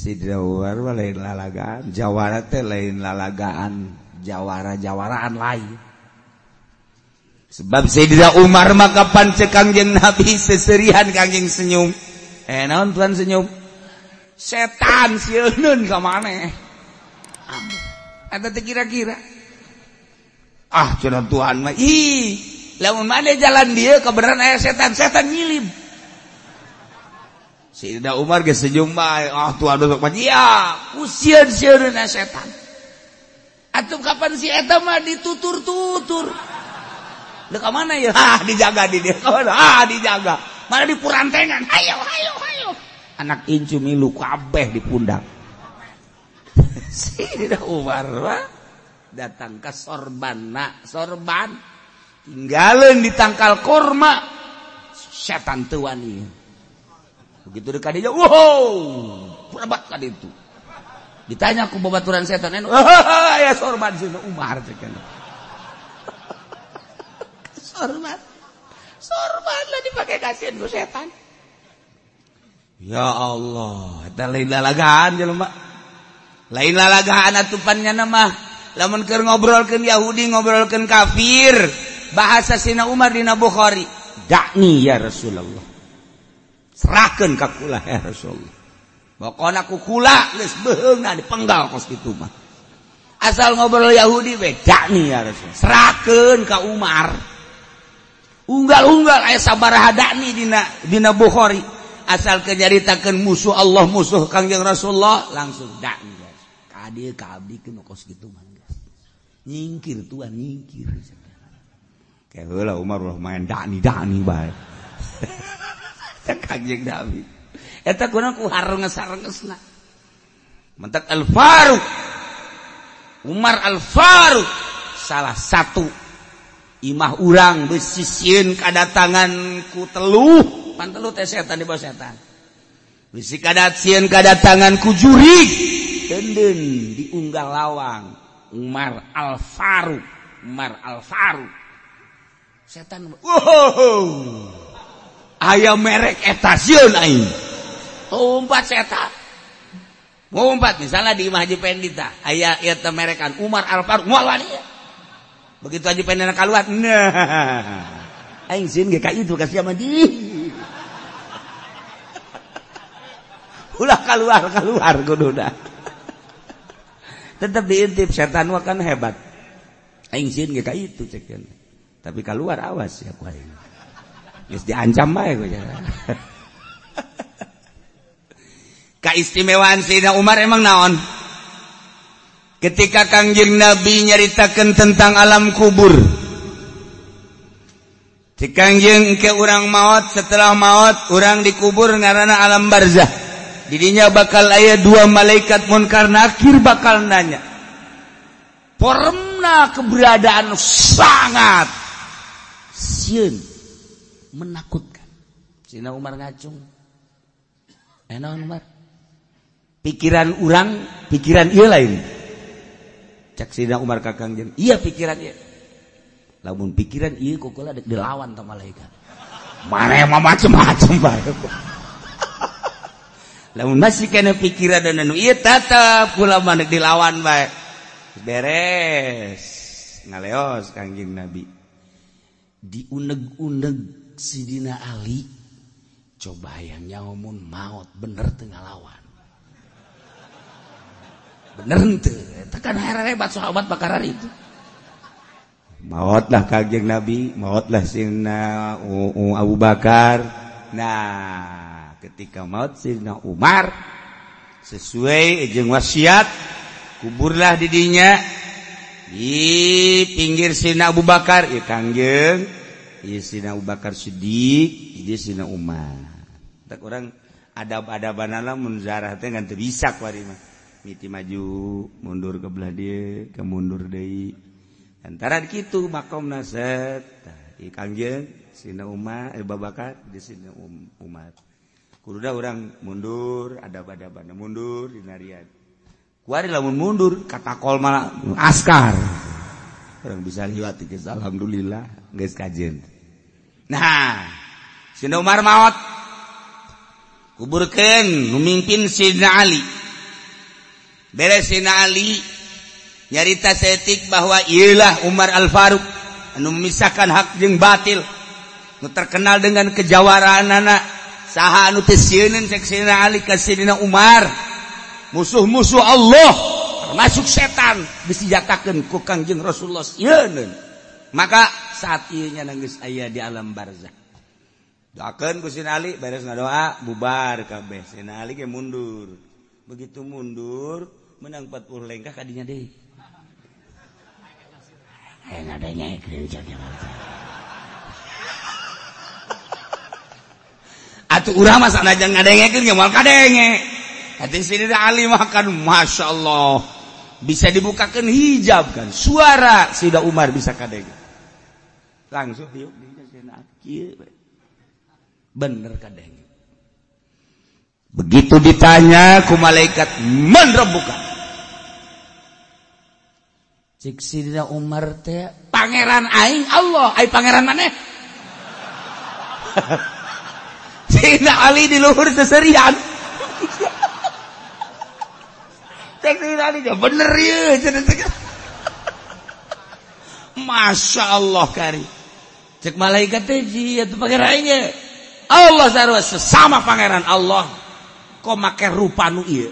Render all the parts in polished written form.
Sidina Umar mah lain lalagaan, jawara teh lain lalagaan, jawara-jawaraan lain. Sebab Sayyidina Umar mah kapan cek Kangjeng Nabi seserihan Kangjeng senyum. Naon tuan senyum? Setan sieun ka maneh. Eta teh kira-kira. Ah cenah Tuhan mah ih, lamun maneh jalan dieu kebenaran aya setan, setan nyilib. Sayyidina Umar geus senyum bae. Ah Tuhan besok mah iya, ku sieun-sieun setan. Atuh kapan si eta mah ditutur-tutur. Deka mana ya? Ah dijaga di dia. Ah dijaga. Mana di purantengan. Hayo hayo hayo. Anak incu milu kabeh di pundak. Sayyidina Umar mah datang ke sorbanna, sorban tinggalin di tangkal kurma. Setan teu wani. Begitu dekat dia, wow, berebat ka ditu. Ditanya ku babaturan setan, ya sorban Sayyidina Umar cek. Sorban, sorban lah dipakai kasihan ku setan. Ya Allah, eta lain lalagaan jelema. Lain lalagaan atupannya mah. Lamun keur ngobrolkeun Yahudi, ngobrolkeun kafir, bahasa Sina Umar dina Bukhari, dakni ya Rasulullah. Serahkeun ka kula ya Rasulullah. Pokona ku kula geus beuheungna dipenggal kos kitu mah. Asal ngobrol Yahudi we dakni ya Rasulullah. Serahkeun ka Umar. Unggal-unggal aya sabaraha dakni dina Bukhari. Asal kenyaritakeun musuh Allah, musuh Kangjeng Rasulullah, langsung dakni. Ka dieu ka abdi keun kos kitu mah. Nyingkir tuan nyingkir. Kayak heula Umar ulah main dakni-dakni bae. Eta Kangjeng Nabi. Eta kunaon ku harenges-harengesna. Mentak Al-Faruq. Umar Al-Faruq salah satu imah urang besi sieun kadatangan ku teluh, pan teluh teh setan di bawah setan. Bisi sieun kadatangan ku jurig, deunden diunggal lawang Umar Al-Faruq, Umar Al-Faruq. Setan, wow. Aya merek eta sieun aing. Umpat setan. Umpat misalnya di Imah Haji Pendita, aya ieu teh merekan Umar Al-Faruq moal wani. Begitu Haji Pendita kaluar, nah. Aing sieun ge ka itu ka sia mah di. Ulah kaluar kuduna. Tetep diintip setan mah kan hebat. Aing sieun ge ka itu cek. Tapi kaluar awas ya ku aing. Geus diancam bae ku. Keistimewaan Sayyidina Umar emang naon? Ketika Kangjeng Nabi nyaritakeun tentang alam kubur. Si Kangjeng ke urang maot, setelah maot urang dikubur ngaranna alam barzah. Didinya bakal aya dua malaikat munkar nakir bakal nanya. Formna keberadaan sangat sieun, menakutkan. Sayyidina Umar ngacung. Naon Umar? Pikiran urang, pikiran ieu lain. Cak Sayyidina Umar ka Kangjeng, iya pikiran ieu. Lamun pikiran ieu kukula dek dilawan ta malaikat. Maneh mah macem-macem bae. Lamun masih kena pikiran dan anu ieu tetep kula mah dek dilawan bae. Beres. Ngaleos Kangjeng Nabi. Diuneg-uneg Sidina Ali. Coba hayang nyaomun maot bener teu ngalawan. Bener henteu, tekan hebat sahabat bakaran itu. Maotlah Kangjeng Nabi, maotlah Sayyidina Abu Bakar. Nah, ketika maot Sayyidina Umar sesuai jeung wasiat, kuburlah didinya di pinggir Sayyidina Abu Bakar, ieu Kangjeng, ieu Sayyidina Abu Bakar Siddiq, ieu Sayyidina Umar. Tak urang adab-adabanana mun zarah teh ngan teu bisa kuari mah. Miti maju, mundur ke belah dia, ke mundur deui. Antara kitu makomna set. Tah, ieu Kangjeng, Sayyidina Umar, Abu Bakar, di Sayyidina Umar. Kududa urang mundur, adab-adabana mundur dinarian. Kuari lamun mundur katakol malah askar. Urang bisa liwat geus alhamdulillah geus kajen. Nah, Sayyidina Umar maot. Kuburkeun nu mimpin Sayyidina Ali. Beres Sayyidina Ali nyarita setik bahwa iyalah Umar Al-Faruq anu memisahkan hak jeung batil, nu terkenal dengan kejawaraanana. Saha anu teu sieun cek Sayyidina Ali ka Sayyidina Umar, musuh-musuh Allah termasuk setan disijatakeun ku Kangjeng Rasulullah sieun. Maka saat ieu nya geus aya di alam barzah. Doakeun ku Sayyidina Ali, beres ngadoa bubar kabeh. Sayyidina Ali ge mundur. Begitu mundur menang 40 lengkah kadinya deui. Atuh urang mah sanajan ngadengekeun ge moal kadenge. Hati Sayyidina Ali mah kan masyaallah bisa dibukakeun hijab kan. Suara Sayyidina Umar bisa kadenge. Langsung diuk di Sayyidina Ali kieu. Bener kadenge. Begitu ditanya ku malaikat man rabbuka? Cik Sayyidina Umar teh pangeran aing Allah, ai pangeran maneh? Sayyidina Ali di luhur seserian. Cek Sayyidina Ali bener ieu cenah. Masya Allah kari. Cek malaikat teh ieu tuh pangeran aing ge. Allah sarua sesama pangeran Allah kok make rupa nu ieu.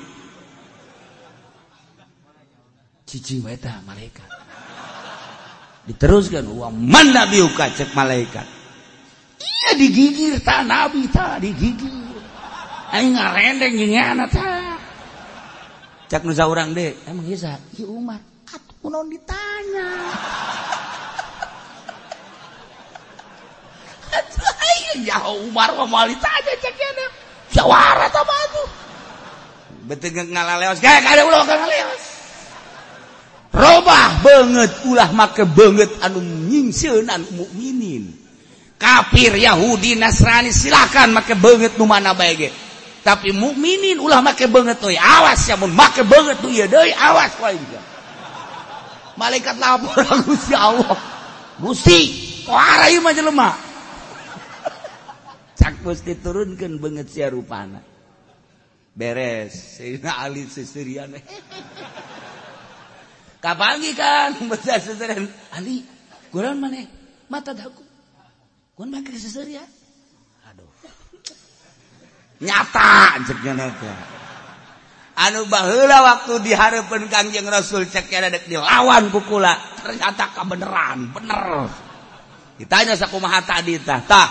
Cicing wae tah malaikat. Diteruskan wa man nabiyuka cek malaikat. Iya digigir ta nabi ta digigir. Aing ngarendeng jeung nyana ta. Cek nu saurang deui, emang ieu saha? Ieu Umar. Atuh kunaon ditanya. Atuh aing jauh Umar mah moal ditanya cek nyana. Jawara ta mah atuh. Beteu ngalaleos, gae kada ulah ngalaleos. Robah banget ulah make banget anu nyingsieunan mukminin. Kafir Yahudi Nasrani silakan make banget nu mana bae ge. Tapi mukminin ulah make banget euy. Awas ya mun make banget nu ieu deui awas wae. Malaikat lapor Gusti Allah. Gusti, kuara ieu mah jelema. Cak Gusti turunkeun beungeut sia rupana. Beres, Sayyidina Ali seserian. Kapangi kan baca seserian Ali, kurang maneh mata daku. Kun make seserian. Aduh. Nyata cek nya teh. Anu baheula waktu dihareupeun Kangjeng Rasul cek nya dek dilawan ku kula, ternyata kabeneran, bener. Ditanya sakumaha tadi tah. Tah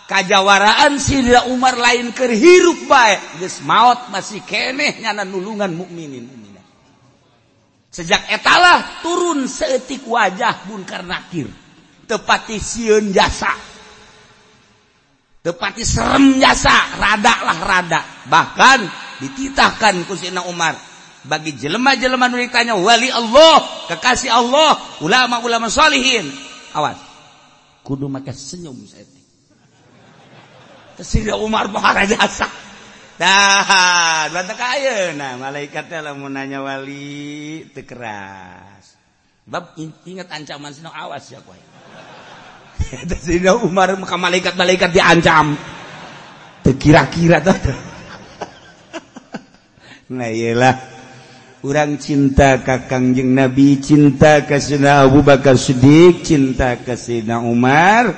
kajawaraan Sayyidina Umar lain keur hirup bae, geus maot masih keneh nyana nulungan mukminin. Sejak etalah turun seetik wajah Munkar Nakir. Tepati sieun jasa. Tepati serem jasa, rada lah rada. Bahkan dititahkan ku Sayyidina Umar bagi jelema-jelema nu ditanya wali Allah, kekasih Allah, ulama-ulama salihin. Awas. Kudu make senyum seetik. Sayyidina Umar bahara jasa. Dah, bantah ayeuna malaikat teh lamun nanya wali teu keras. Bab ingat ancaman sino awas ya kowe. Eta Sayyidina Umar maka malaikat-malaikat diancam. Teu kira-kira tah. Nah iyalah urang cinta ka Kangjeng Nabi, cinta ka Sayyidina Abu Bakar Siddiq, cinta ka Sayyidina Umar,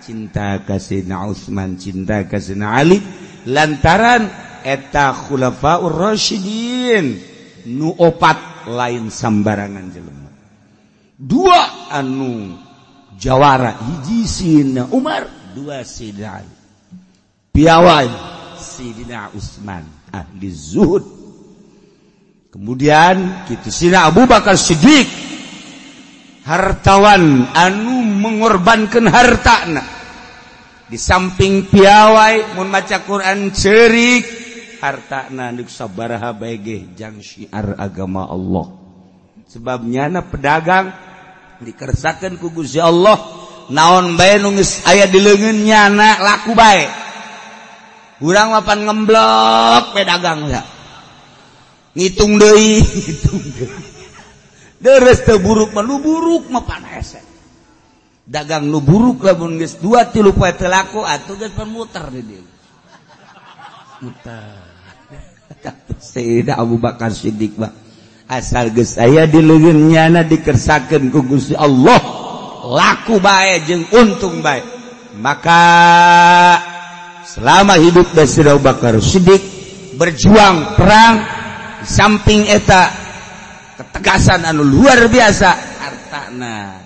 cinta ka Sayyidina Utsman, cinta ka Sayyidina Ali. Lantaran eta khulafaur rasyidin nu opat lain sambarangan jelema. Dua anu jawara, hiji Sayyidina Umar, dua Sayyidina Ali. Piawai Sayyidina Utsman ahli zuhud. Kemudian kitu Sayyidina Abu Bakar Siddiq hartawan anu mengorbankan hartana. Di samping piawai mun maca Quran cerik hartana nu sabaraha bae ge jang syiar agama Allah. Sebab nyana pedagang dikersakeun ku Gusti Allah naon bae nu geus aya di leungeun nyana laku bae. Urang mah pan ngemblok pedagang ya. Ngitung deui, ngitung deui. Deres teu buruk mah nu buruk mah pan hese. Dagang nu buruk lamun geus 2 3 poe teu laku atuh geus pan muter di dieu. Muter. Sayyidina Abu Bakar Siddiq mah asal geus aya di leungeun nyana dikersakeun ku Gusti Allah, laku bae jeung untung bae. Maka selama hidup Sayyidina Abu Bakar Siddiq berjuang perang, di samping eta ketegasan anu luar biasa, hartana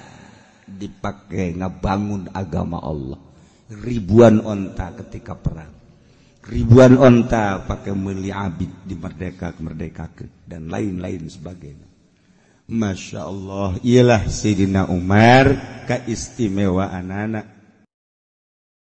dipakai ngabangun agama Allah. Ribuan onta ketika perang, ribuan onta pakai meli abid di merdeka merdekakeun dan lain-lain sebagainya. Masya Allah, ialah Sayyidina Umar keistimewaan anak.